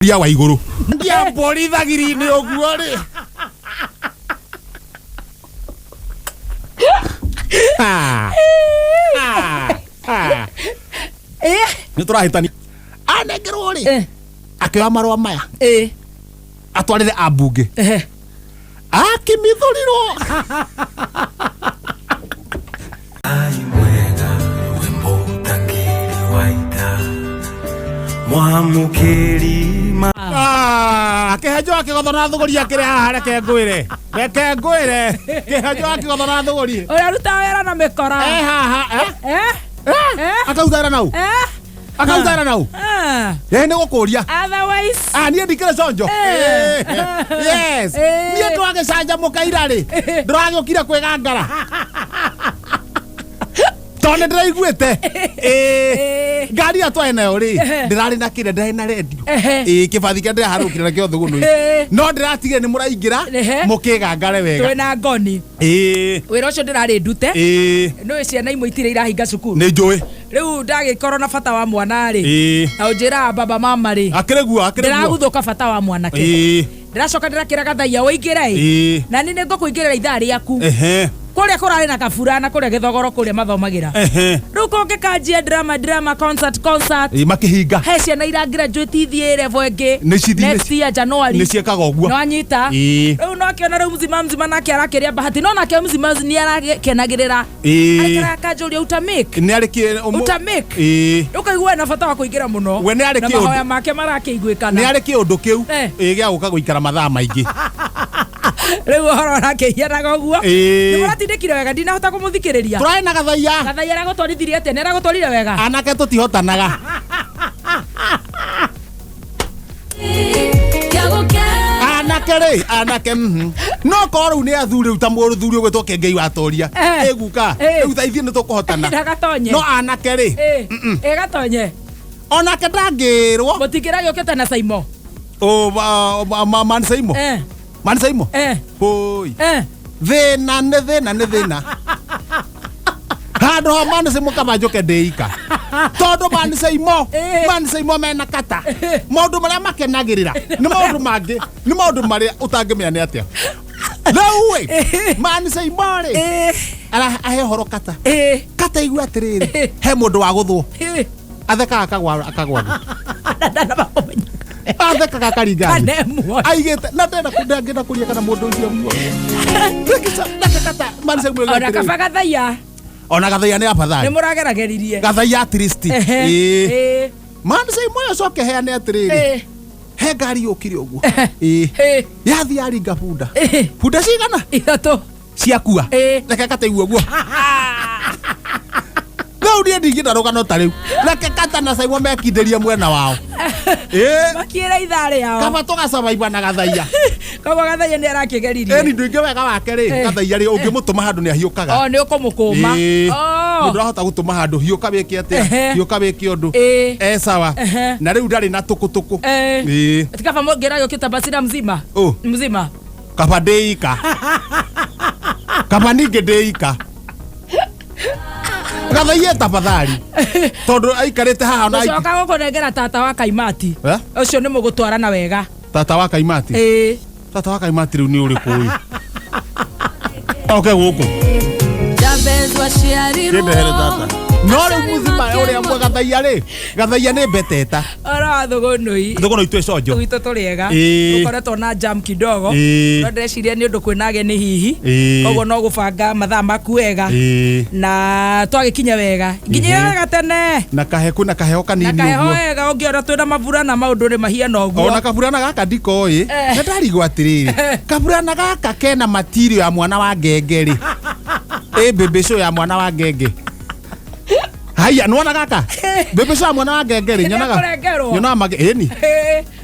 Ria wa igũrũ ndia mbũri thagiri-inĩ ũguo rĩ. Ah. Ah. Ah. Nĩ tũrahĩtania anengerwo rĩ, akĩoya marũa maya atwarĩre ambunge, akĩmithũrirwo. Ai mwega rwĩmbo ũtakĩrĩ wa ita mwamũkĩri ma. Ah, kĩhenjo akĩgotho na thũgũri akĩrĩ haha. Reke ngwĩre, reke ngwĩre, kĩhenjo akĩgotho na thũgũri. Ũraruta wĩra na mĩkora. E haha, eh? Eh? Eh? Eh? Akaruta wĩra nau. Eh? Akaruta wĩra nau. Ah. Ĩ nĩ gũkũria. Otherwise. Ah, niĩ ndikĩrĩ conjo. Eh. Yes. Eh. Niĩ twagĩcanjamũka ira rĩ, ndĩragĩũkire kwĩgangara tondũ nĩ ndĩraiguĩte. Ĩĩ. Ngari ĩyo twarĩ nayo rĩ, ndĩrarĩ na kĩrĩa, ndĩrarĩ na rendio. Ĩĩ, kĩbathi kĩrĩa ndĩraharũkire nakĩo thũgũnũ, no ndĩratigire nĩ mũraingĩra mũkĩgangare wega. Twĩna ngoni. Wĩra ũcio ndĩrarĩ ndute. Nĩũĩ ciana imwe itirĩ irahinga cukuru. Nĩ njũĩ. Rĩu ndagĩkorwo na bata wa mwana rĩ, na ũnjĩraga baba mama rĩ, Akĩrĩ guo, akĩrĩ guo. Ndĩraguthũka bata wa mwanake. Ndĩracoka ndĩrakĩra Gathaiya ũingĩre ĩ, na niĩ nĩngũkũingĩrĩra ithaa rĩaku. Kũrĩa kũrarĩ na kabura na kũrĩa gĩthogoro kũrĩa mathomagĩra. Rĩu kũngĩkanjia drama drama, concert concert. Ĩĩ, makĩhinga. He ciana ira graduate ithiĩ level ĩngĩ Nĩ cithiĩ- next year January. Nĩ ciĩkaga ũguo. Nĩwanyita? Ĩĩ. Rĩu no akĩona rĩu mzima mzima nake arakĩrĩa bahati, no nake mzima nĩ arakenagĩrĩra. Arekera akanjũria utamake. Nĩ arĩ kĩ Utamake. Ũkaigua na bata wa kũingĩra mũno. We nĩ arĩ Na kĩũndũ. mahoya make marakĩiguĩkana. Nĩ arĩ kĩũndũ kĩu. Ĩĩ, gĩa gũka gũikara mathaa maingĩ. Rĩu ũhoro ũrakĩhianaga ũguo. Ĩĩ. Nĩ mũratindĩkire wega, ndinahota kũmũthikĩrĩria. Tũrarĩ na Gathaiya. Gathaiya aragũtwarithirie atĩa? Nĩ aragũtwarire wega? Anake tũtihotanaga. Anake rĩ, anake, no korwo rĩu nĩ athuri rĩu ta mũthuri ũgwĩtwo Kengei watoria. Ĩguka. Rĩu thaa ithuĩ nĩ tũkũhotana. Ndagatonye. No anake rĩ, Ĩ gatonye. Onake ndangĩrwo. Mũtingĩra gĩũkĩte na Saimo. Oh, man Saimo. Man Saimo. Hoi. Thĩna nĩ thĩna nĩ thĩna. Handũ ha man Saimo kaba njũke ndĩika. Tondũ man Saimo, man Saimo mena kata. Maũndũ marĩa makenagĩrĩra nĩ maũndũ mangĩ, nĩ maũndũ marĩa ũtangĩmenya nĩ atĩa. Rĩu ĩ, man Saimo rĩ, ahe ũhoro kata. Kata igua atĩrĩrĩ, he mũndũ wa gũthwo. Athekaga akagwa akagwa thĩ. Athekaga akaringa thĩ. Kana e muoyo. Aigĩte na ndenda ndangĩenda kũria kana mũndũ ũcio muoyo. Nake kata man Saimo Ona kaba Gathaiya. Ona Gathaiya nĩ Nĩ afadhali. mũragerageririe. Gathaiya at least. Ehe. Ĩĩ. Man Saimo ũyũ coke heane atĩrĩrĩ, he ngari yũkire ũguo. Ĩĩ. Yathiĩ yaringa bunda. Bunda cigana? 3. Ciakua. Reke kata igua ũguo. Rĩu niĩ ndingĩenda rũgano ta rĩu. Reke kata na Saimo mekindĩrie mwena wao. Ĩĩ. Makiĩra ithaa rĩao. Kaba tũgacabaiba na Gathaiya. Koguo Gathaiya nĩ arakĩgeririe. Ĩni ndũingĩ wega wake rĩ, Gathaiya rĩ, ũngĩmũtũma handũ nĩ ahiũkaga. O nĩ ũkũmũkũma. Ĩĩ. Oh. Mũndũ ũrahota gũtũma handũ, hiũka wĩke atĩa, hiũka wĩke ũndũ. E sawa. Na rĩu ndarĩ na tũkũtũkũ. Ĩĩ. Ti kaba mũngĩra gĩũkĩte Basira mzima. Ũ. Mzima. Kaba ndĩika. Kaba ningĩ ndĩika. Gathaiya tafadhali. Tondũ aikarĩte haha ona Gũcoka gũkũnengera tata wa Kaimati. Eh? Ũcio nĩ mũgũtwarana wega. Tata wa Kaimati. Ĩĩ. Tata wa Kaimati rĩu nĩ ũrĩkũ ũyũ? Oke gũkũ. Kĩndehere tata. No rĩu mũthima ũrĩa mwe Gathaiya rĩ, Gathaiya nĩ mbeteta. Ũhoro wa thũgũnũi. Thũgũnũi twĩ conjo. Gwitũ tũrĩ ega. Tũkoretwo na jam kidogo. No ndĩreciria nĩ ũndũ kwĩna ageni hihi. Koguo no gũbanga mathaa maku wega. Na twagĩkinya wega. Nginya wega tene. Na kahe kwĩna kaheho Na kanini kaheho ũguo. wega ũngĩona twĩna maburana maũndũ nĩ mahiana ũguo. Ona kaburana gaka ndikoĩ. Na ndarigwo atĩrĩrĩ, kaburana gaka kena matirio ya mwana wa ngenge rĩ. Ĩ baby show ya mwana wa ngenge. Haiya, nĩwona gaka? Baby show ya mwana wa ngenge rĩ, nyonaga. Nĩekũrengerwo. Nyonaga magĩ, ĩni.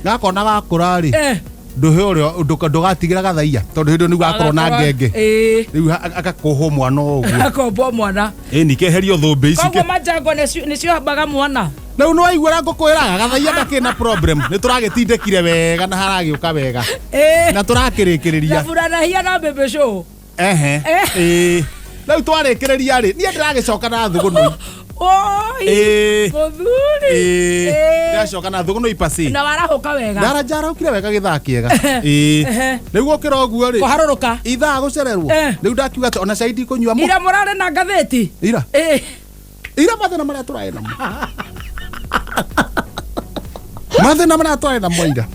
Gakona gakũra rĩ. Ndũhe ũrĩa ndũgatigĩra Gathaiya tondũ hĩndĩ ĩyo nĩguo akorwo na ngenge. Rĩu agakũhwo mwana ũguo. Akombwo mwana. Ĩni keherio thũmbĩ ici. Koguo manjango nĩcio hambaga mwana. Rĩu nĩ waigua ũrĩa ngũkwĩraga, Gathaiya ndakĩrĩ na problem. Nĩ tũragĩtindĩkire wega na haragĩũka wega. Na tũrakĩrĩkĩrĩria. Na burana hiya na baby show. Ehe. Ĩĩ. Rĩu twarĩkĩrĩria rĩ, niĩ ndĩragĩcoka na thũgũnũi. Oi. Ĩĩ. Mũthuri. Ĩĩ. Ĩĩ. Ndacoka na thũgũnũ ipacĩ. Na warahũka wega. Ndara njarahũkire wega gĩthaa kĩega. Ĩĩ. Ehe. Rĩu okĩra ũguo rĩ. Kũharũrũka. Ithaa gũcererwo. Eh. Rĩu ndakiuga atĩ ona cai ndikũnyua mũ. Ira mũrarĩ na ngathĩti. Ira. Ĩĩ. Ira mathĩna marĩa tũrarĩ namo. Mathĩna marĩa twarĩ namo ira.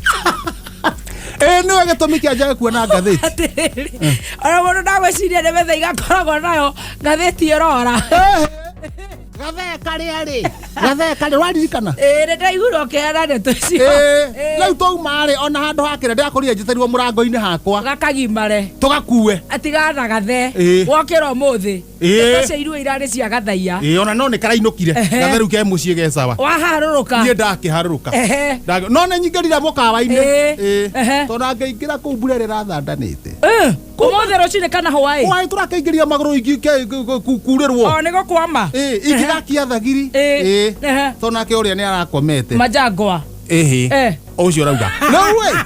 Ĩĩ nĩwe gĩtũmi kĩa njage kuona ngathĩti. Atĩrĩrĩ. Ona mũndũ ndagwĩciria nĩ metha igakoragwo nayo ngathĩti ĩrora. Gathee karĩa rĩ. Gathee karĩa waririkana. Ĩĩ nĩ ndaiguire ũkĩheana ndeto icio. Ĩĩ. Rĩu twauma rĩ ona handũ hakĩra ndĩrakorire njĩtĩrirwo mũrango-inĩ hakwa. Gakagimare. Tũgakue. Atigana gathe. Ĩĩ. Wokĩra ũmũthĩ. Ĩĩ. Ndeto cia irua irarĩ cia gathaiya. Ĩĩ ona no nĩ karainũkire. Ehe. Gathe rĩu ke mũciĩ ge sawa. Waharũrũka. Niĩ ndakĩharũrũka. Ehe. No nĩ nyingĩrire mũkawa-inĩ. Ĩĩ. Ĩĩ. Ehe. Tondũ angĩingĩra kũu mbura ĩrĩa ĩrathandanĩte. Eh, Ũmũthĩ rũcinĩ kana hwaĩ? Hwaĩ tũrakĩingĩria magũrũ kurĩrwo. O nĩ gũkwama. Ĩĩ ingĩgakia thagiri. Ĩĩ. Ĩĩ. Ehe. Tondũ nake ũrĩa nĩ arakomete. Majangwa. Ĩhĩ. Eh. Ũcio ũrauga. Rĩu ĩ.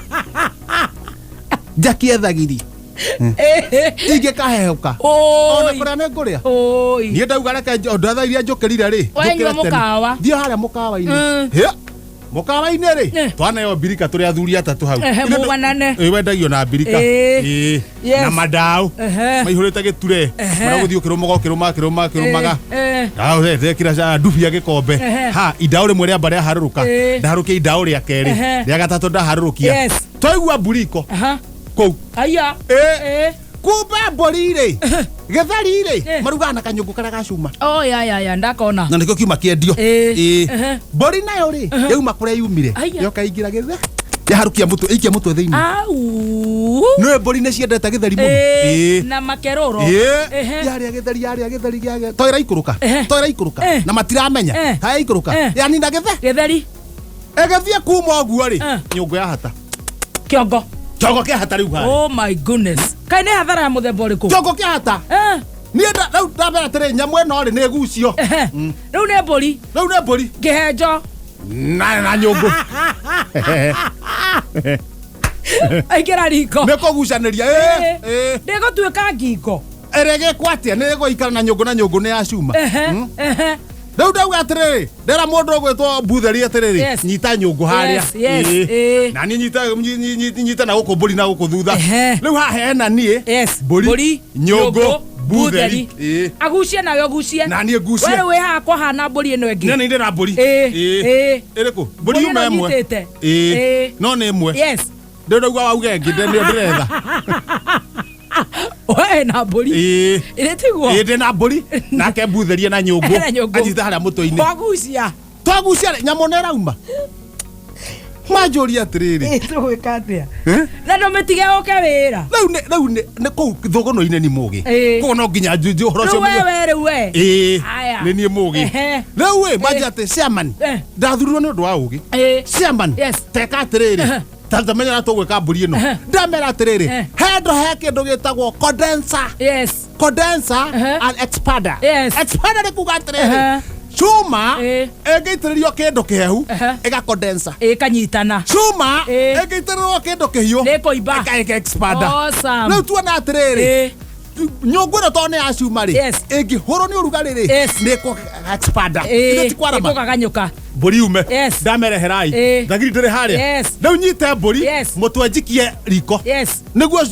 Njakie thagiri. Ingĩkahehũka. Ona Oi. kũrĩa nĩ ngũrĩa. Oi. Niĩ ndauga reke ndatha iria njũkĩrire rĩ. Wanyua njũkĩre tene. mũkawa. Thiĩ harĩa mũkawa-inĩ. Mm. Hĩ. Mũkawa-inĩ rĩ. Eh. Twaneo mbirika tũrĩ athuri atatũ hau. Ehe, Ithe ndũ- mũganane. Ĩ, wendagio na mbirika. Ĩĩ. Ĩĩ. Yes. Na mandaũ. Ehe. Maihũrĩte gĩture. Ehe. Marĩa ũgũthiĩ ũkĩrũmaga ũkĩrũmaga ũkĩrũmaga ũkĩrũmaga. Eh. Ndekĩra ca ndubia gĩkombe. Ehe. Ha, indaũ rĩmwe rĩamba rĩaharũrũka. Ĩĩ. Ndaharũkia indaũ rĩa kerĩ. Ehe. Rĩa gatatũ ndaharũrũkia. Yes. Twaigua mburiko Aha. kũu. Aya. Ĩĩ. Eh. Kumbe mbũri rĩ, gĩtheri rĩ, Eh. marugaga na kanyũngũ karĩa ga cuma. Oh ya ya ya ndakona. Na nĩkĩo kiuma kĩendio. Ĩĩ. Ĩĩ. Ehe. Mbũri nayo rĩ, yauma kũrĩa yumire. Aya. Yoka ingĩra gĩthe. Yaharũkia mũtwe, ĩikia mũtwe thĩinĩ. Au. Nĩwe mbũri nĩ ciendete gĩtheri mũno. Eh. Ĩĩ. Na makerũro. Ĩĩ. Ehe. Yarĩa gĩtheri, yarĩa gĩtheri, yarĩa. To ĩraikũrũka. Ehe. To ĩraikũrũka. Eh. Na matiramenya. Eh. Haya ikũrũka. Eh. Yanina gĩthe. Gĩtheri. Ĩgĩthiĩ kuma ũguo rĩ, Eh. nyũngũ yahata. Kĩongo. Kĩongo kĩahata rĩu harĩa. Oh my goodness. Kaĩ nĩ hathara ya mũthemba ũrĩkũ? Kĩongo kĩahata. Eh. Niĩ rĩu ndambera atĩrĩ, nyamũ ĩno rĩ, nĩ ĩgucio. Ehe. Rĩu nĩ mbũri. Rĩu nĩ mbũri. Kĩhenjo. Na nyũngũ. Aingĩra riko. Nĩ kũgucanĩria. Ĩĩ. Ĩĩ. Ndĩgũtuĩka ngingo. Ĩrĩgĩkwo atĩa? Nĩ ĩgũikara na nyũngũ na nyũngũ nĩ ya cuma. Ehe. Ehe. Rĩu ndauga atĩrĩrĩ, ndera mũndũ ũgwĩtwo Mbutheri atĩrĩrĩ, Yes. nyita nyũngũ harĩa. Yes, yes, Ĩĩ. ĩĩ. Na niĩ nyita nyita na gũkũ mbũri na gũkũ thutha. Ehe. Rĩu haha hena niĩ. Yes. Mbũri, nyũngũ, Mbutheri. Ĩĩ. Agucie nawe ũgucie. Na niĩ ngucie. We rĩu wĩ haha kwahana mbũri ĩno ĩngĩ. Nĩ nĩ ndĩ na mbũri. Ĩĩ, Ĩĩ. ĩĩ. Ĩrĩkũ? Mbũri Mbũri yuma ĩno ĩmwe. nyitĩte. Ĩĩ. Ĩĩ. No nĩ ĩmwe. Yes. Ndĩrauga wauge ĩngĩ nĩyo ndĩretha. We na mbũri. Ĩĩ. Ĩrĩ tiguo. Ĩĩ ndĩ na mbũri nake mbutherie na nyũngũ Na nyũngũ. anyite harĩa mũtwe-inĩ. Wagucia. Twagucia rĩ, nyamũ nĩ ĩrauma. Manjũria atĩrĩrĩ. Ĩĩ tũgwĩka atĩa? Eh? Na ndũmĩtige ũke wĩra. Rĩu nĩ rĩu nĩ nĩ kũu thũgũnũ-inĩ ni mũgĩ. Ĩĩ. Koguo no nginya njunje ũhoro Rĩu ũcio. we we rĩu we. Ĩĩ. Aya. Nĩ niĩ mũgĩ. Ehe. Rĩu ĩ manjia atĩ chairman. Eh. Ndathurirwo nĩ ũndũ wa ũgĩ. Ĩĩ. Chairman. Yes. Teka atĩrĩrĩ. Ehe. Tamenya ũrĩa tũgwĩka mbũri ĩno. Ehe. Ndamera atĩrĩrĩ. Eh. He ndo he kĩndũ gĩtagwo condenser. Yes. Condenser Ehe. and expander. Yes. Expander nĩ kuga atĩrĩrĩ. Ehe. Cuma Ĩĩ. ĩngĩitĩrĩrio kĩndũ kĩhehu Ehe. ĩgakondensa. Ĩkanyitana. Cuma Ĩĩ. ĩngĩitĩrĩrwo kĩndũ kĩhiũ Nĩ ĩkũimba. ĩka expander. Awesome. Rĩu tuona atĩrĩrĩ Ĩĩ. nyũngũ ĩno tondũ nĩ ya cuma rĩ Yes. ĩngĩhũrwo nĩ ũrugarĩ rĩ Yes. nĩ ĩkũ expander. Ĩĩ. Ithe ti kwarama. Ĩkũgaganyũka. Mbũri yume Yes. ndamereherai Ĩĩ. thagiri ndĩrĩ harĩa Yes. rĩu nyite mbũri Yes. mũtwe njikie riko Yes. nĩguo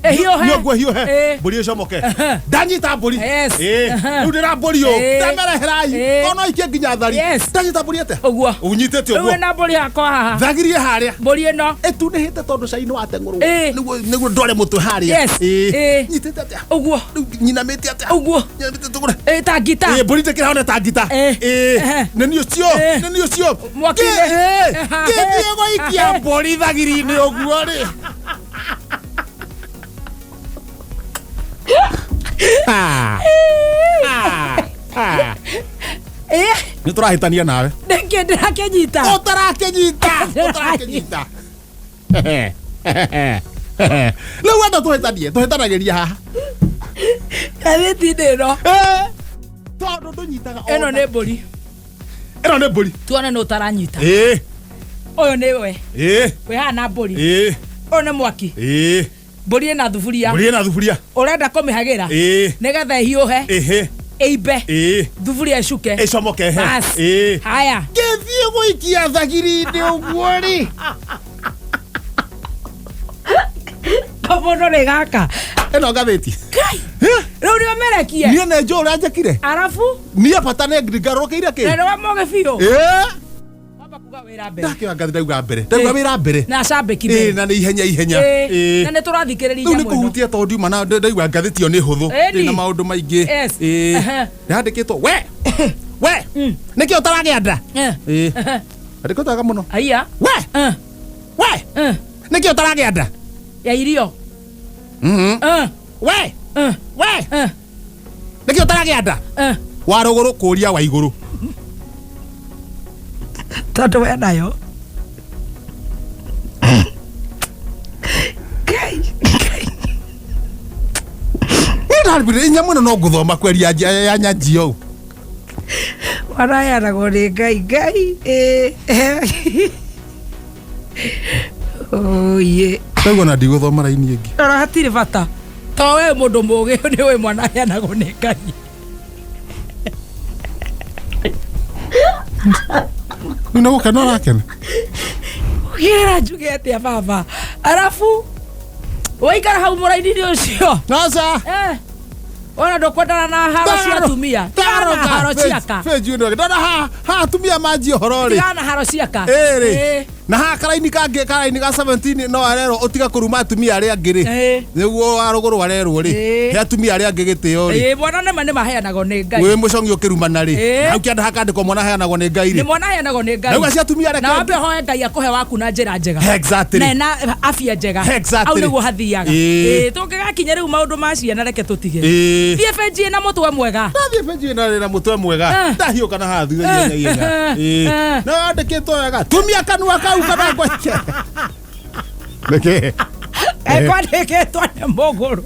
Ĩhiũhe. nyũngũ ĩhiũhe Ĩĩ. mbũri ĩcomoke Ehe. ndanyita mbũri Yes. Ĩĩ. Ehe. rĩu ndĩra mbũri ũũ Ĩĩ. ndamereherai Ĩĩ. tondũ no ikie nginya thari Yes. ndanyita mbũri atĩa Ũguo. ũnyitĩte Rĩu ũguo wĩna mbũri hakwa haha. thagiri ĩ harĩa Mbũri ĩno. ĩtunĩhĩte tondũ cai nĩ wateng'ũrwo Ĩĩ. nĩguo nĩguo ndware mũtwe harĩa Yes. Ĩĩ. Ĩĩ. nyitĩte atĩa Ũguo. rĩu nyinamĩte atĩa Ũguo. nyinamĩte tũgũre Ĩ ta ngita. Ĩĩ, mbũri ndĩkĩrahona ta ngita Ĩĩ. Ĩĩ. Ehe. nĩ niĩ ũcio Ĩĩ. nĩ niĩ ũcio Mwaki-inĩ. Kĩ- ĩĩ. Ehe. kĩthiĩ gũikia mbũri thagiri-inĩ ũguo rĩ Ah. Ah. Ah. Ĩ. nĩ tũrahĩtania nawe Nĩkĩ ndĩrakĩnyita? ũtarakĩnyita ũtarakĩnyita rĩu wenda tũhĩtanie tũhĩtanagĩria haha Ngathĩti-inĩ ĩno. Ĩĩ. tondũ ndũnyitaga Ĩno nĩ mbũri. ĩno nĩ mbũri Tuone nũ ũtaranyita. ĩĩ Ũyũ nĩ we. ĩĩ Wĩ haha na mbũri. ĩĩ Ũyũ nĩ mwaki. ĩĩ Mbũri ĩna thuburia. mbũri ĩna thuburia Ũrenda kũmĩhagĩra. ĩĩ Nĩgetha ĩhiũhe. ĩhĩ Ĩimbe. Ĩĩ. Thuburia ĩcuke. Ĩcomoke he. Bas. Ĩĩ. Haya. Ngĩthiĩ gũikia thagiri-inĩ ũguo rĩ. Kamono rĩ gaka. Ĩno ngathĩti. Kai. Rĩu nĩ ũmĩrekie. Niĩ nĩ njũĩ ũrĩa njĩkire. Arabu. Niĩ bata nĩ ngarũrũkĩire kĩ. Na nĩ wa mũgĩ biũ. Ĩĩ. Wamba kuga wĩra mbere. Ndakĩoya ngathĩ ndauga mbere. Ndauga wĩra mbere. Na cambĩki Ĩĩ mbere. na nĩ ihenya ihenya. Ĩĩ. Ĩĩ. Na nĩ tũrathikĩrĩria Rĩu nĩ nyamũ ĩno. kũhutia tondũ ndiuma na ndaigua ngathĩti ĩyo nĩ hũthũ. Ĩni. Ndĩ na maũndũ maingĩ. Yes. Ĩĩ. Ehe. Yandĩkĩtwo we. We. Nĩkĩ ũtaragĩa nda? Eh. Ĩĩ. Andĩkĩtwo wega mũno. Aya. We. Eh. We. Eh. Nĩkĩ ũtaragĩa nda? Ya irio. Mhm. Eh. We. Eh. We. Eh. Nĩkĩ ũtaragĩa nda? Eh. Wa rũgũrũ kũria wa igũrũ. Tondũ we nayo. Ngai. Ngai. Niĩ ndaribire nyamũ ĩno no ngũthoma kweria ya nyanjia ũũ. Waraheanagwo nĩ Ngai Ngai. Ĩĩ. Oye. Ndaigua na ndigũthoma raini ĩngĩ. Rora hatirĩ bata. To we mũndũ mũgĩ nĩ ũĩ mwana aheanagwo nĩ Ngai. Rĩu nĩ gũkena ũrakena? Ũkĩrera njuge atĩa baba. Arabu waikara hau mũraini-inĩ ũcio. Aca. Eh. Ona ndũkwendana na haro cia atumia. Tigana na haro cia aka. Benji ĩno. Ndona ha ha atumia manjia ũhoro rĩ. Tigana na haro cia aka. Ĩĩ rĩ. Ĩĩ. Na haha karaini kangĩ karaini ga 17 no arerwo ũtiga kũruma atumia arĩa angĩ rĩ. Ĩĩ. Nĩguo wa rũgũrũ arerwo rĩ. Ĩĩ. He atumia arĩa angĩ gĩtĩo rĩ. Ĩĩ mwana nĩma nĩ maheanagwo nĩ Ngai. Wĩ mũcong'i ũkĩrumana rĩ. Ĩĩ. Hau kĩanda hakandĩkwo mwana aheanagwo nĩ Ngai Nĩ rĩ. mwana aheanagwo nĩ Ngai. Nauga cia atumia reke. Na wambe ũhoe Ngai akũhe waku na njĩra njega. Exactly. Na ena afya njega. Exactly. Hau nĩguo hathiaga. Ĩĩ. Ĩĩ tũngĩgakinya rĩu maũndũ ma ciana reke tũtige. Ĩĩ. Thiĩ benji ĩna mũtwe mwega. Ndathiĩ benji ĩno na mũtwe mwega. Eh. Ndahiũka na haha thutha Eh. ihenya ihenya. Ĩĩ. Eh. Na yandĩkĩtwo wega. Tumia kanua kau kana ngwaikia. Nĩkĩ? Ekwandĩkĩtwo nĩ mũgũrũ.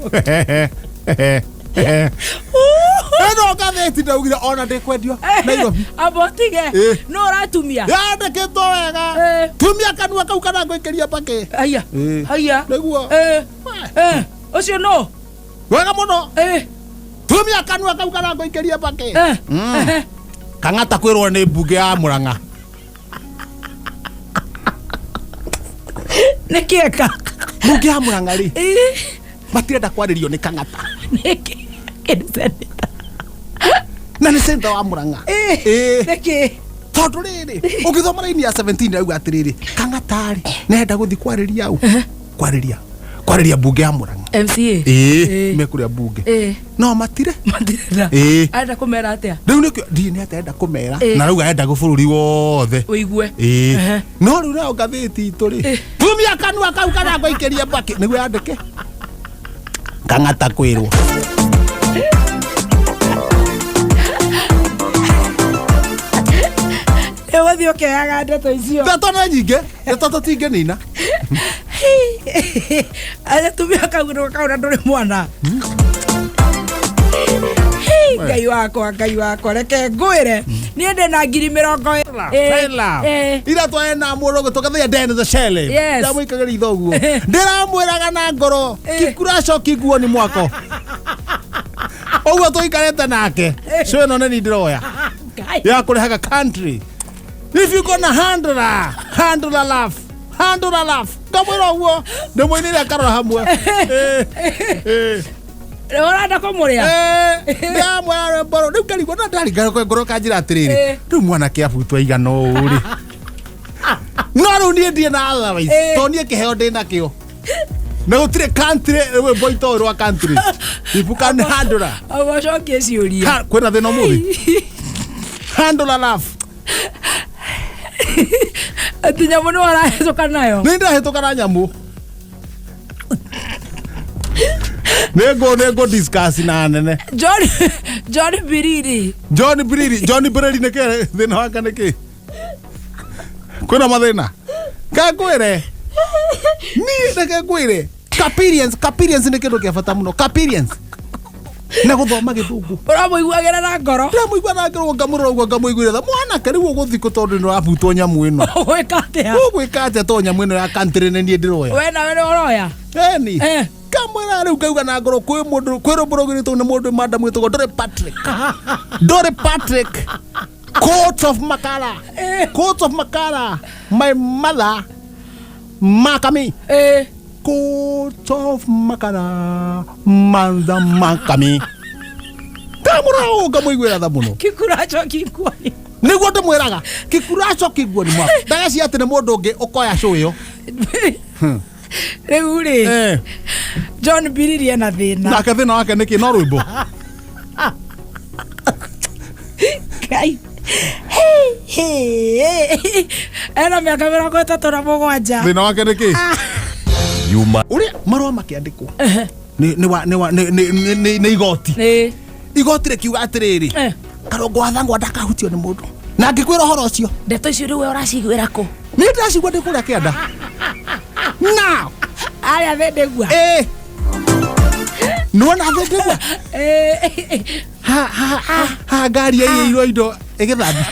Ĩno ngathĩti ndaugire ona ndĩkwendio Nairobi. Amba ũtige. Ĩĩ. No ũratumia. Yandĩkĩtwo wega. Eh. Tumia kanua kau kana ngũikĩria mbakĩ. Aya. Ĩĩ. Aya. Nĩguo. Eh. Eh. Ũcio no. Wega mũno. Eh. Tumia kanua kau kana ngũikĩria mbakĩ. Eh. Eh. Kang'ata kwĩrwo nĩ mbunge ya Murang'a. Nĩ kĩeka. Mbunge ya Murang'a rĩ Ĩĩ. matirenda kwarĩrio nĩ Kang'ata. Nĩkĩ? Kĩ senator. Na nĩ senator wa Murang'a. Ĩĩ. Ĩĩ. Nĩkĩ? Tondũ rĩrĩ ũngĩthoma raini ya 17 rauga atĩrĩrĩ Kang'ata rĩ nĩarenda gũthiĩ kwarĩria ũ kwarĩria kwarĩria mbunge ya Murang'a. MCA. Ĩĩ Ĩĩ. mekũrĩa mbunge. Ĩĩ. No matire. Matirenda. Ĩĩ. Arenda kũmera atĩa? Rĩu nĩkĩo ndiĩ nĩ atĩa arenda kũmera Ĩĩ. na rauga arenda bũrũri wothe. Ũigue. Ĩĩ. Ehe. No rĩu nayo ngathĩti itũ rĩ Ĩĩ. tumia kanua kau kana ngũikĩria mbakĩ nĩguo yandĩke Kang'ata kwĩrwo. Ũgũthiĩ ũkĩoyaga ndeto icio. Ndeto nĩ nyingĩ ndeto tũtingĩnina. Atumia kau kau na ndũrĩ mwana. Hei, Ngai wakwa Ngai wakwa reke ngwĩre niĩ ndĩ na 20,000 ĩĩ. Ira twae na mũndũ ũgĩtũgathia Dennis Shelley. Yes. Ndamũikagĩria itho ũguo. Ndĩramwĩraga na ngoro kikuraco kiguo ni mwako. Ũguo tũikarĩte nake. Cio ĩno nĩ niĩ ndĩroya. Ngai. Ya kũrehaga country. If you gonna handle her, handle her love. Handle her love. Ndamwĩra ũguo. Ndĩmũinĩre akarora hamwe. Ĩĩ. Ĩĩ. Ũrenda kũmũrĩa? Ndĩramwĩra rwĩmbo rũu. Rĩu ngarigwo no ndaringa ngoro kanjĩra atĩrĩrĩ. Ĩĩ. Rĩu mwanake abutwo aigana ũũ rĩ. No rĩu niĩ ndirĩ na otherwise. Ĩĩ. Tondũ niĩ kĩheo ndĩ nakĩo. Na gũtirĩ country rwĩmbo itoĩ rwa country. If you can handle her. Amba ũcokie ciũria. Kwĩna thĩna ũmũthĩ? Handle her love. Atĩ nyamũ nĩ warahĩtũka nayo. Nĩ ndahĩtũka na nyamũ. Nĩ ngũ discuss na nene. John John Biriri. John Biriri, John Biriri nĩ kĩ thĩna wake nĩ kĩ? Kwĩna mathĩna? Kakwĩre. Niĩ reke ngwĩre. Appearance, appearance nĩ kĩndũ kĩa bata mũno. Appearance. Na gũthoma gĩthũngũ. Ũramũiguagĩra na ngoro. Ndĩramũigua na ngoro ngamũrora ũguo ngamũiguĩra tha. Mwanake rĩu ũgũthiĩ kũ tondũ nĩ ũrabutwo nyamũ ĩno. Ũgwĩka atĩa? Ũgwĩka atĩa tondũ nyamũ ĩno ya country nĩ niĩ ndĩroya. We nawe nĩ ũroya? Eni. Eh. Ngamwĩra rĩu ngauga na ngoro kwĩ mũndũ kwĩ rũmbo rũgĩrĩtwo nĩ mũndũ madam wĩtagwo Dore Patrick. Dore Patrick. Court of Makara. Court of Makara. My mother Makami. Court of Makara. Mother Makami. Ndamũra ũũ ngamũiguĩra tha mũno. Kikuracho kikuoni. Nĩguo ndĩmwĩraga kikuraco kiguoni mwako. Ndagacia atĩ nĩ mũndũ ũngĩ ũkoya cũ ĩyo. Rĩu rĩ. John Biriri ena thĩna. Nake thĩna wake nĩkĩ no rwĩmbo. Ngai. Hey, hey. Ena mĩaka 37. Thĩna wake nĩkĩ? Yuma Ũrĩa marũa makĩandĩkwo. Nĩ nĩ wa nĩ wa nĩ nĩ nĩ nĩ igoti. Igoti rĩkiuga atĩrĩrĩ. Karũngũ wa Thang'wa ndakahutio nĩ mũndũ. Na ngĩkwĩra ũhoro ũcio. Ndeto icio rĩu we ũraciguĩra kũ? Niĩ ndĩracigua ndĩ kũrĩa kĩanda. Now. Arĩa thendegua. Nĩwona thendegua? Ha ha ha ha ngari ĩiyũirwo indo ĩgĩthambio.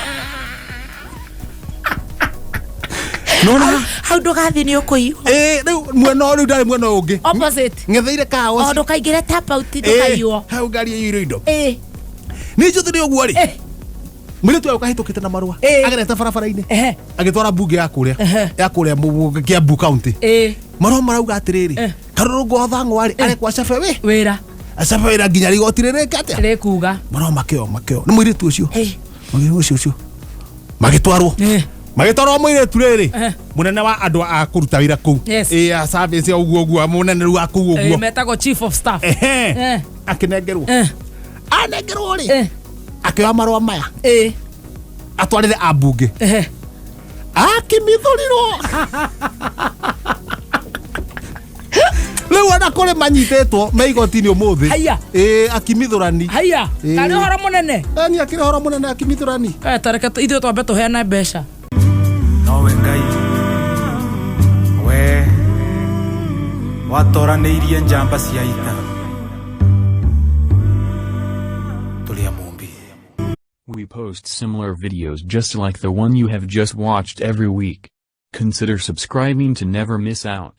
Nĩwona? Hau ndũgathiĩ nĩ ũkũiywo. Rĩu mwena ũyũ rĩu ndarĩ mwena ũyũ ũngĩ. Opposite. Ng'etheire kawa O ndũkaingĩre tap out ndũkaiywo. Hau ngari ĩiyũirwo indo. Nĩ njũthĩrĩ ũguo rĩ. Mũirĩtu ũyũ kahĩtũkĩte na marũa. Agerete barabara-inĩ. Agĩtwara mbunge ya kũrĩa. Ya kũrĩa Kiambu County. Marũa marauga atĩrĩrĩ. Karũrũngũ wa Thang'wa rĩ arekwo acabe wĩ. Wĩra. Acabe wĩra nginya rigoti rĩrĩke atĩa? Rĩkuga. Marũa makĩo makĩo. Nĩ mũirĩtu ũcio. Mũirĩtu ũcio ũcio. Magĩtwarwo. Magĩtwarwo mũirĩtu rĩrĩ. Mũnene wa andũ a kũruta wĩra kũu. A service ũguo ũguo mũnene rĩu wa kũu ũguo. Metagwo chief of staff. Akĩnengerwo. Anengerwo rĩ. Akĩoya marũa maya. Atwarĩre ambunge. Akĩmithũrirwo. Rĩu ona kũrĩ manyitĩtwo me igoti-inĩ ũmũthĩ. Haiya. Akimithũrani. Haiya. Karĩ ũhoro mũnene. Ni akĩrĩ ũhoro mũnene akimithũrani. Tareke ithuĩ twambe tũheane mbeca. Nowe Ngai we watoranĩirie njamba cia ita tũrĩ a Mũmbi. We post similar videos just like the one you have just watched every week. Consider subscribing to never miss out.